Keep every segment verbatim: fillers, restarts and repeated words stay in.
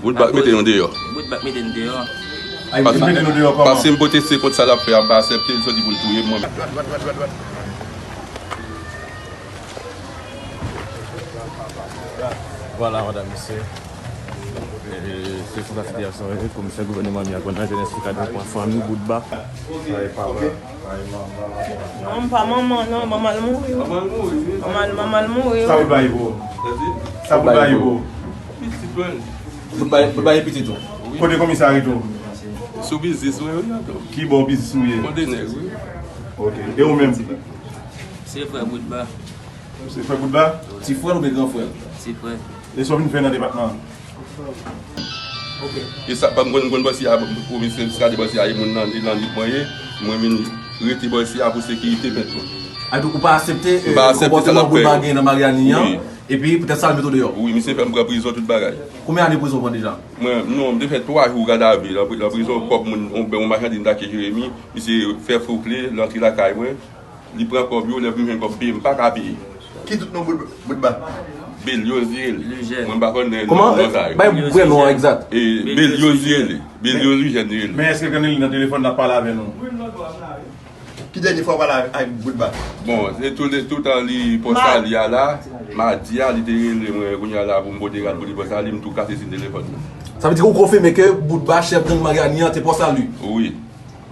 Boutba k mete nou deyò. Boutba k mete nou deyò. Ay, li mete nou deyò kòman? Paske m pwoteste kont sa l ap fè a, m pa aksepte, li sot di pou l touye m, mwen menm. Vwala, madanm, mesye. E, se konsa sitiyasyon an ye. Komisè gouvènman Miami a pran nan jenès li ka gen pran fanmi Boutba. Non, m pa manman, non, manman l mouri. Manman l mouri, wi. Manman l, manman l mouri, wi. Sa Boutba ye pou ou? Sa Boutba ye pou ou? Pitit mwen. Boutba, Boutba ye pitit ou? Wi. Kote komisè a rete w? Sou biznis mwen, wi, ankò. Ki bò biznis ou ye? Kontenè, wi. Ok. E ou menm? Se frè Boutba. Se frè Boutba? Ti frè l oubyen gran frè l? Ti frè. E sa w vin fè nan depatman an? E sa, pa m konn, konn bòs ya, komisè, sa de bòs ya, e moun nan, e nan lit mwen ye, mwen vin rete bòs ya pou sekirite pèt mwen. A, donk, ou pa aksepte, e, konpòteman Boutba gen nan Mariani an, epi poutèt sa, l mete w deyò? Wi, misye fè m pran prizon, tout bagay. Konbyen ane prizon w pran deja? Mwen, non, m te fè twa jou gadavi, nan pri-, nan prizon, kòb moun, yon, yon machandiz m t achte Jeremi, misye fè fokle, l antre lakay mwen. Li pran kòb yo, lè pou m jwenn kòb peye, m pa ka peye. Ki tout non Bout-, Boutba? Belyoz li rele. Lujèn. Mwen m pa konn non sa yo. Kòman? Bay prè non an egzat. E, Belyoz li rele. Belyoz Lujèn li rele. Men èske l konn li nan telefòn l ap pale avè nou? Ki dènye fwa w pale avèk Boutba? Bon, se tou le, toutan li pòs a li a la, madi a, li te rele mwen, kounye a la, pou m pote rad pou li pòs a li, m tou kase sin telefòn nan. Sa vle di ke ou konfime ke Boutba, chèf gang Mariani an, te pòs a li? Wi.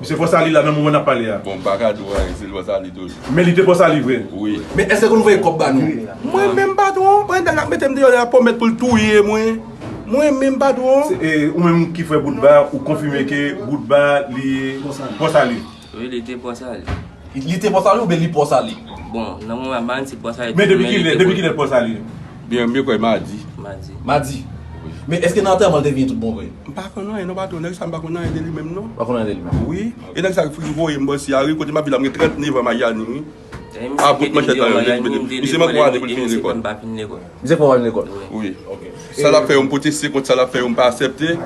Misye pòs a li la nan moman n ap pale a. Bon, m pa ka di w anyen, se l pòs a li toujou. Men li te pòs a li vre? Wi. Men èske l konn voye kòb ba nou? Mwen menm patwon, mwen nèg la mete m deyò la, pwomèt pou l touye mwen. Mwen menm patwon. Se, e, ou menm ki frè Boutba, ou konfime ke Boutba li pòs a li? Wi, li te pòs a li. Li te pòs a li oubyen li pòs a li? Bon, nan moman m pa konn si pòs a li. Men depi kilè, depi kilè l pòs a li? Byen, m kwè madi. Madi. Madi. Wi. Men èske nan antèman l te vini tout bon vre? M pa konn anyen non, patwon. Nèg sa m pa konn anyen de li menm non. Pa konn anyen de li menm? Wi. E nèg sa ki voye m bò isi a, wi, kote m ap viv la, m gen trannèf an Mayani, wi. A bout manchèt la, yo te mete. Misye manke yon ane pou l fini lekòl. Misye fè w pa vin lekòl? Wi. Ok. Sa l ap fè yo, m pwoteste kont sa l ap fè yo, m pa aksepte.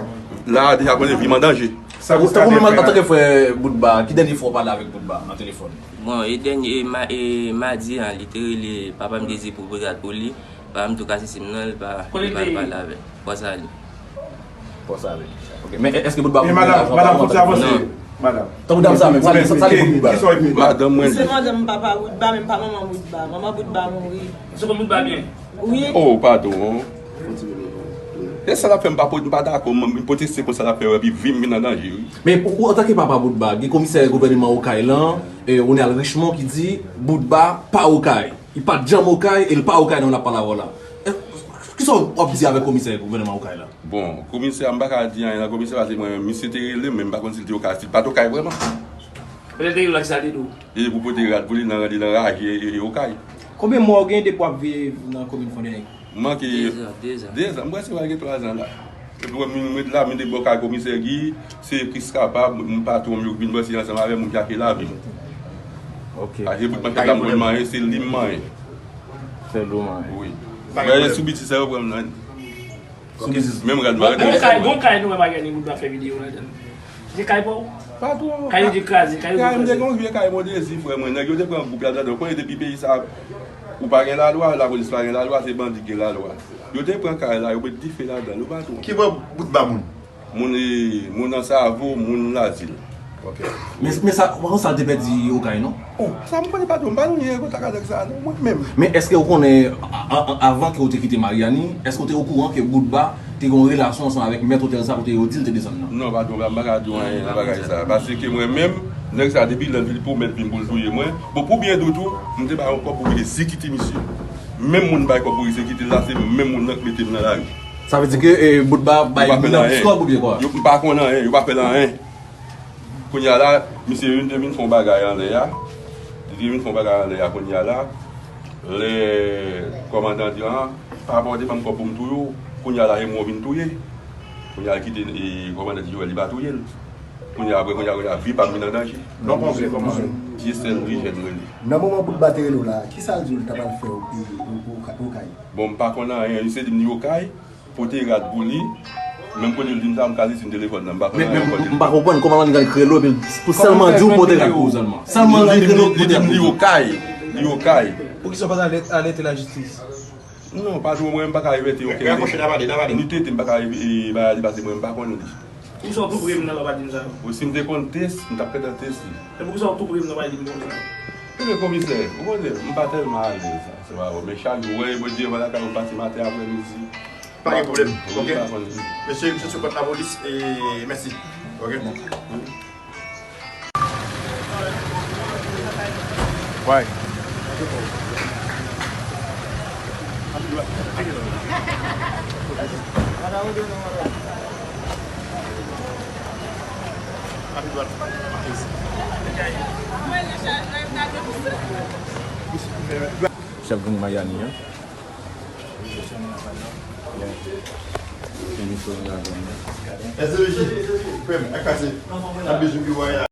La a deja konnen vi m an danje. Tankou menm antanke frè Boutba, ki dènye fwa w pale avèk Boutba nan telefòn? Bon, e dènye, e ma-, e madi an, li te rele papa m, te di pou m pote rad pou li. Papa m tou kase sim nan, li pa, li pa pale avè m. Pòs a li. Pòs a li. Ok. Men èske Boutba voye lajan? Madanm, fòk sa avanse. Madanm. Tankou dam sa menm, sa li, sa li pou Boutba? Madanm mwen. Se madanm papa Boutba, men pa manman Boutba. Manman Boutba mouri. Se konn Boutba byen? Wi. Oh, padon. E sa l ap fè m pa pot-, m pa dakò, m, m pwoteste kont sa l ap fè yo, epi vi m vin an danje, wi. Men ou, ou antanke papa Boutba, gen komisè gouvènman Okay lan, e, Ronald Richemond ki di Boutba pa Okay. Li pa t janm Okay e l pa Okay nan l ap pale avè w la. E, kisa w ap di avèk komisè gouvènman Okay la? Bon, komisè a, m pa ka di anyen nan komisè, paske mwen, misye te rele m, men m pa konn si l te Okay, si l pa t Okay vrèman. Petèt te rele w la, kisa l te di w? E pou pote rad pou li nan, li nan raje e, e Okay. Konbyen mwa w gen depi w ap viv nan komin Fondènye? M manke dezan, dezan. Dezan, m panse pral gen twazan la. Epi mwen, m ret la, m te bò kay komisè Guy, se plis kapab, m patwon m yo ki vin bò isi ansanm avè m, m ki achte lavi m. Ok. Paske bout manchèt la m konn manyen, se li m manyen. Se li w manyen. Wi. Mwen sou bitis sa yo pran m nan. Sou bitis. Menm rad mwen. Bon kay, bon kay nou wè Mariani Boutba fè videyo ladan. Se kay pa w? Patwon. Kay yo te kraze, kay yo te kraze. Kay m te gen yon vye kay Mondezi, frè mwen. Nèg yo te pran gwoup la ladan. Ou konnen depi peyi sa, ou pa gen lalwa, lapolis pa gen lalwa, se bandi ki gen lalwa. Yo te pran kay la, yo met dife ladan l, ou patwon. Ki bò Boutba moun? Moun, e, moun Ansavo, moun Lazil. Ok. Men, men sa, ou pa konn sa l te pèdi Okay non? Oh, sa m konnen patwon, m pa konn gen kontak avèk sa non, mwen menm. Men èske ou konnen, a, a, a, avan ke ou te kite Mariani, èske ou te okouran ke Boutba te gen yon relasyon ansanm avèk mèt otèl sa kote yo di l te desann nan? Non, patwon, m pa ka di w anyen nan bagay sa. Paske mwen menm, nèg sa depi lè l vin pwomèt vin pou l touye mwen. Bon, pou byen di w tou, m te bay yon kòb pou vin ezekite misye. Menm moun bay kòb pou ezekite l la, se menm moun nan k mete m nan lari. Sa vle di ke, e, Boutba bay moun nan plis kòb oubyen kwa? Yo pa fè l anyen. Yo, m pa konn anyen, yo pa fè l anyen. Kounye a la, misye vin, te vin fè yon bagay anlè a. Li te vin fè yon bagay anlè a kounye a la. Lè kòmandan di, an, pa pòte ban m kòb pou m touye w. Kounye a la, e mwen w vin touye. Kounye a, l kite, e, kòmandan di, li pa touye l. Kounye a, apre, kounye a, kounye a, vi pa m vin an danje. Non, pa anpil, pa anpil. Dyesèl Rijèn rele. Nan moman Boutba te rele w la, kisa l di w l ta pral fè w, e, ou, ou, ou kay? Bon, m pa konn anyen, li se di m li Okay. Pote rad pou li. Menm kote l di m sa, m kaze sin telefòn nan, m pa konn anyen kote l. Men, men m pa konprann kòman nèg la kreye l epi pou sèlman di w pote rad pou ou sèlman. Sèlman nèg la kreye l pote rad pou ou. Li Okay, li Okay. Poukisa w pa t ale, ale te lajistis? Non, pa twò, mwen, m pa ka revète okenn. Rapwoche, n a pale, n a pale. Ni tete, m pa ka reve-, e, bagay li pase, mwen, m pa konn li. Poukisa w tou pre m nan lè w pa di m sa yo? Wi, si m te konn test, m t ap gentan teste. E poukisa w tou pre m nan w pa di m konn sa yo? Ebyen, komisè, ou konnen, m pa tèlman alèz, sa, se pa vre. Men chak jou, w wè, Bondye, vwala, ka yon pati maten, aprèmidi. Pa gen pwoblèm, wi, ok? M pa konn li. Mesye, m soti pòt lapolis, e mèsi. Ok? Wi. Chèf gang Mayani an. S D V J, frè m, ak pase. N ap bezwen pi wè a.